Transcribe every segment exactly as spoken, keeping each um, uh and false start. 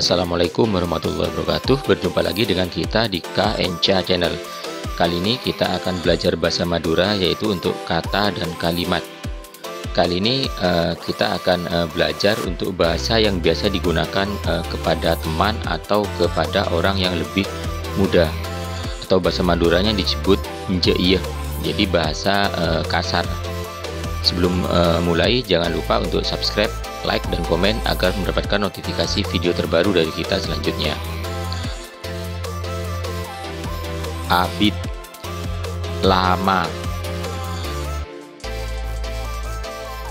Assalamualaikum warahmatullahi wabarakatuh. Berjumpa lagi dengan kita di K N C Channel. Kali ini kita akan belajar bahasa Madura, yaitu untuk kata dan kalimat. Kali ini, eh, kita akan, eh, belajar untuk bahasa yang biasa digunakan, eh, kepada teman atau kepada orang yang lebih muda. Atau bahasa Maduranya disebut "nje' iye". Jadi bahasa, eh, kasar. Sebelum, eh, mulai, jangan lupa untuk subscribe, like, dan komen agar mendapatkan notifikasi video terbaru dari kita selanjutnya. Abit. Lama.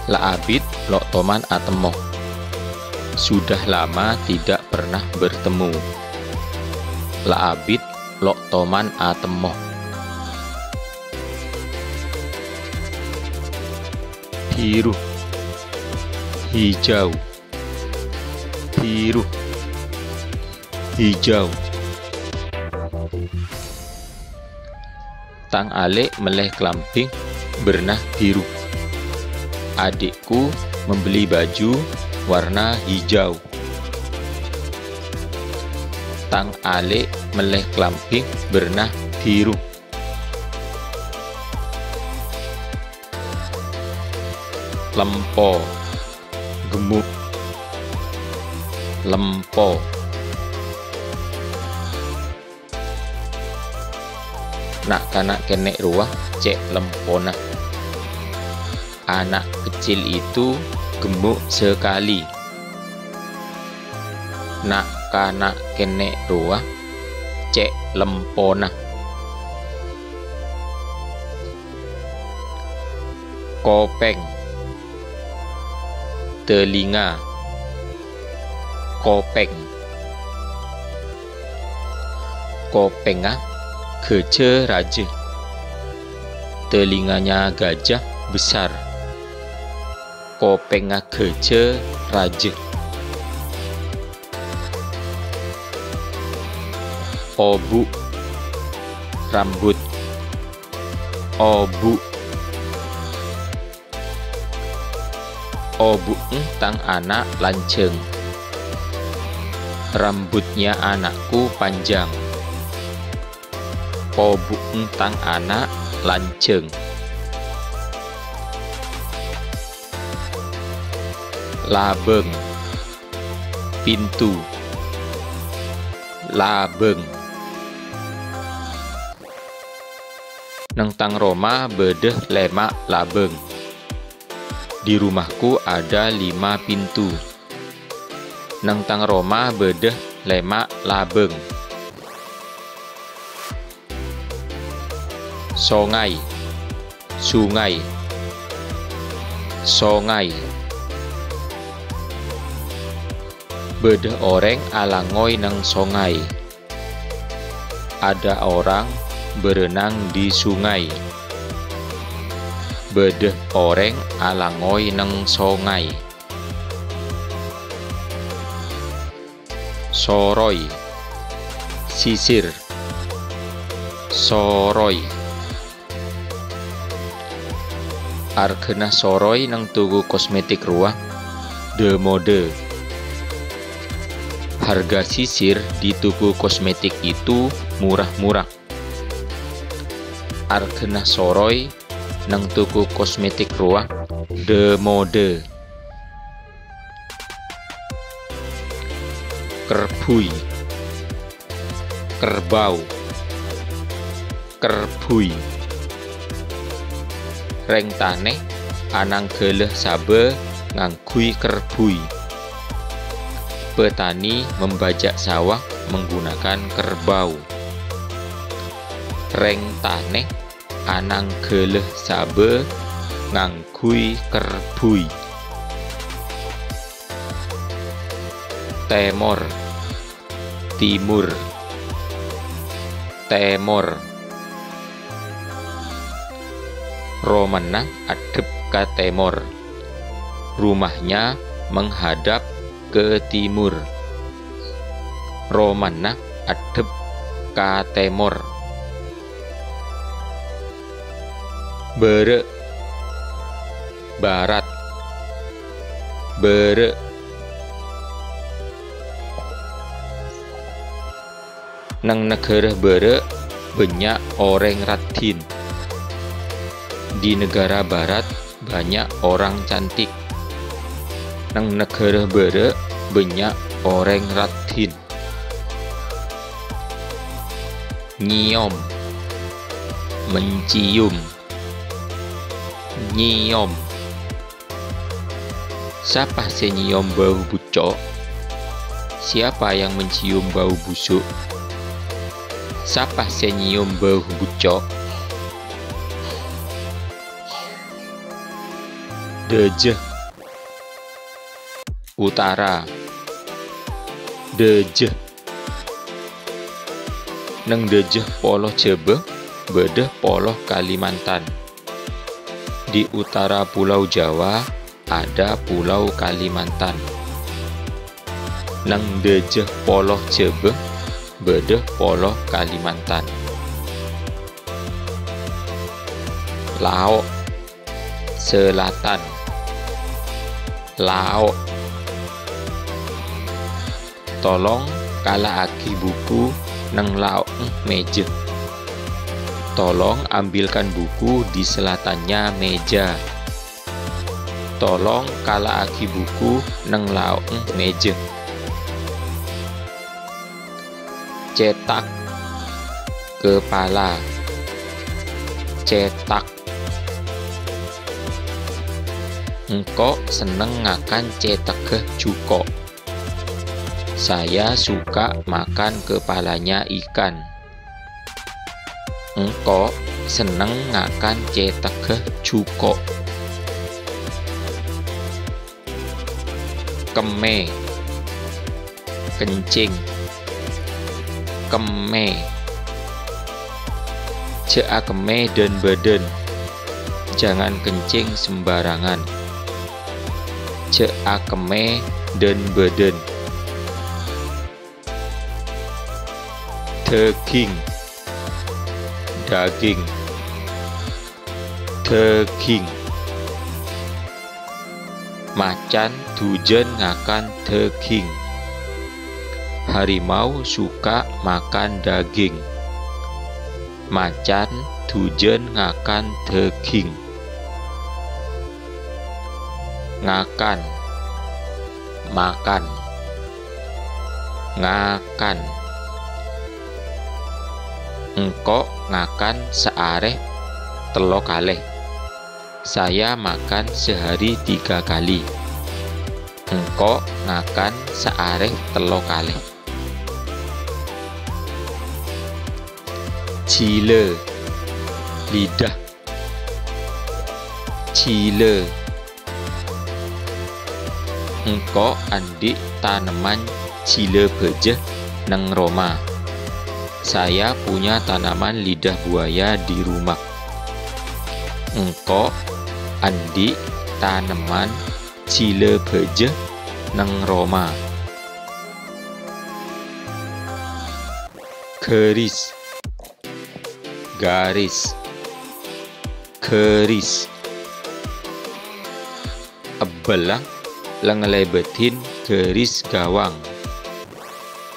La abit lo' toman atemmo. Sudah lama tidak pernah bertemu. La abit lo' toman atemmo. Biru. Hijau. Biru. Hijau. Tang alè' mellè kalambhi bârna biru. Adikku membeli baju warna hijau. Tang alè' mellè kalambhi bârna biru. Lempo. Gemuk. Lempo. Na'-kana' kènè' rowa cè' lempona. Anak kecil itu gemuk sekali. Na'-kana' kènè' rowa cè' lempona. Kopèng. Telinga. Kopèng. Kopèngnga ghâjâ rajâ. Telinganya gajah besar. Kopèngnga ghâjâ rajâ. Obu'. Rambut. Obu'. Obu'en tang ana' lanjhâng. Rambutnya anakku panjang. Obu'en tang ana' lanjhâng. Labâng. Pintu. Labâng. Neng tang roma bâdâ lèma' labâng. Di rumahku ada lima pintu. Neng tang roma bâdâ lèma' labâng. Songay. Sungai. Songay. Bâdâ orèng alangoy neng songay. Ada orang berenang di sungai. Bâdâ orèng alangoy neng songay. Soroy. Sisir. Soroy. Arghâna soroy neng toko kosmetik rowa dâ-modâ. Harga sisir di toko kosmetik itu murah-murah. Arghâna soroy neng toko kosmetik rowa dâ-modâ. Kerbhuy. Kerbau. Kerbhuy. Rèng tanè ananggâlâ sabâ ngangghuy kerbhuy. Petani membajak sawah menggunakan kerbau. Rèng tanè ananggâlâ sabâ ngangghuy kerbhuy. Tèmor. Timur. Tèmor. Romana addhep ka tèmor. Rumahnya menghadap ke timur. Romana addhep ka tèmor. Bârâ'. Barat. Bârâ'. Neng naghârâ bârâ' bânnya' orèng raddhin. Di negara barat banyak orang cantik. Neng naghârâ bârâ' bânnya' orèng raddhin. Nyèyom. Mencium. Nyèyom. Sapa sè nyèyom bâu bucco'? Siapa yang mencium bau busuk? Sapa sè nyèyom bâu bucco'? Dâjâ. Utara. Dâjâ. Neng dâjâ polo Jhâbâ bâdâ polo Kalimantan. Di utara Pulau Jawa ada Pulau Kalimantan. Neng dâjâ polo Jhâbâ bâdâ polo Kalimantan. Lao'. Selatan. Lao'. Tolong kala'aghi buku neng lao'na mèjâ. Tolong ambilkan buku di selatannya meja. Tolong kala'aghi buku neng lao'na mèjâ. Cètak. Kepala. Cètak. Engko' senneng ngakan cètagghâ jhuko'. Saya suka makan kepalanya ikan. Engko' senneng ngakan cètagghâ jhuko'. Kemmè. Kencing. Kemmè. Jhâ' akemmè dân-bâdân. Jangan kencing sembarangan. Jhâ' akemmè dân-bâdân. Dhâghing. Daging. Dhâghing. Macan dhujân ngakan dhâghing. Harimau suka makan daging. Macan dhujân ngakan dhâghing. Ngakan. Makan. Ngakan. Engko' ngakan saarè tello kalè. Saya makan sehari tiga kali. Engko' ngakan saarè tello kalè. Jhilâ. Lidah. Jhilâ. Engko' andi' tanemman jhilâ bâjâ neng roma. Saya punya tanaman lidah buaya di rumah. Engko' andi' tanemman jhilâ bâjâ neng roma. Ghâris. Garis. Ghâris. Ebbhâlla la ngalèbâdhin ghâris ghâwâng.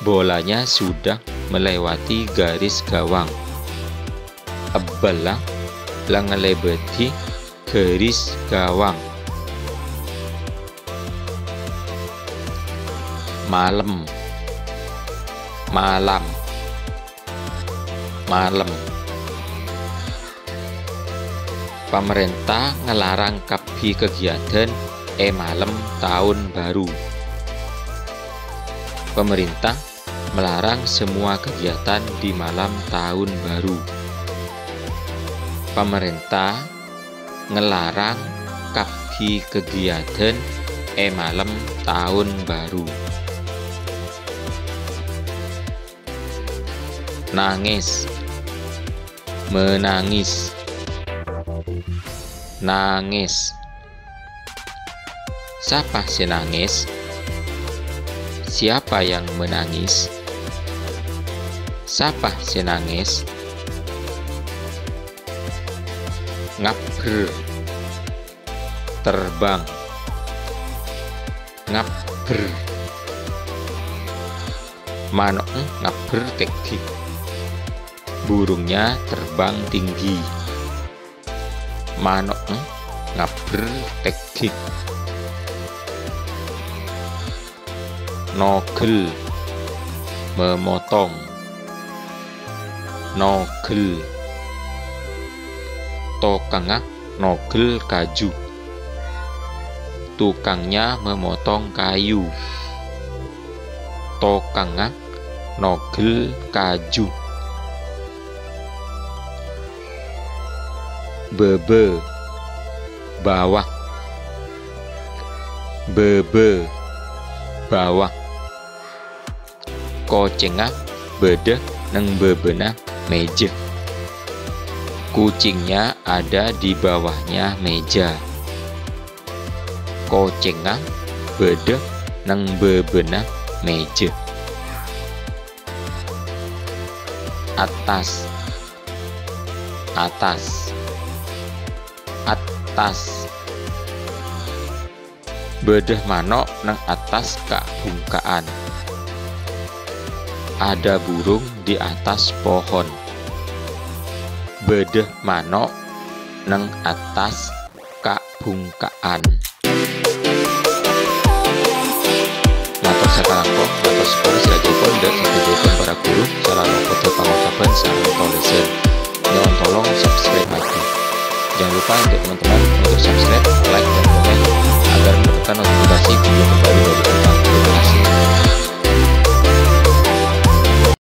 Bolanya sudah melewati garis gawang. Ebbhâlla la ngalèbâdhi ghâris gawang. Malem. Malam. Malem. Pamarènta ngalarang kabbhi kagiatan è malem taon bhâru. Pamarènta melarang semua kegiatan di malam tahun baru. Pamarènta ngalarang kabbhi kagiatan è malem taon bhâru. Nangès. Menangis. Nangès. Sapa sè nangès? Siapa yang menangis? Sapa sè nangès? Ngabbher. Terbang. Ngabbher. Mano'na ngabbher tèngghi. Burungnya terbang tinggi. Mano'na ngabbher tèngghi. Nogel, memotong. Nogel. Tokangnga nogel kaju. Tukangnya memotong kayu. Tokangnga nogel kaju. Bâbâ, bawang. Bâbâ, bawang. Kocèngnga bâdâ neng bâbâna mèjâ. Kucingnya ada di bawahnya meja. Kocèngnga bâdâ neng bâbâna mèjâ. Attas. Attas. Attas. Bâdâ mano' neng attas ka'-bhungka'an. Ada burung di atas pohon. Bâdâ mano' neng attas ka'-bhungka'an. Mator sakalangkong, mator sapora sè ajhughân dâ' sadhâjâ para ghuru, salama poddhâ pangocabhân sareng tolèsan. Nyo'on tolong subscribe lagi. Jangan lupa untuk teman-teman untuk subscribe, like, dan komen agar mendapatkan notifikasi video terbaru dari kami.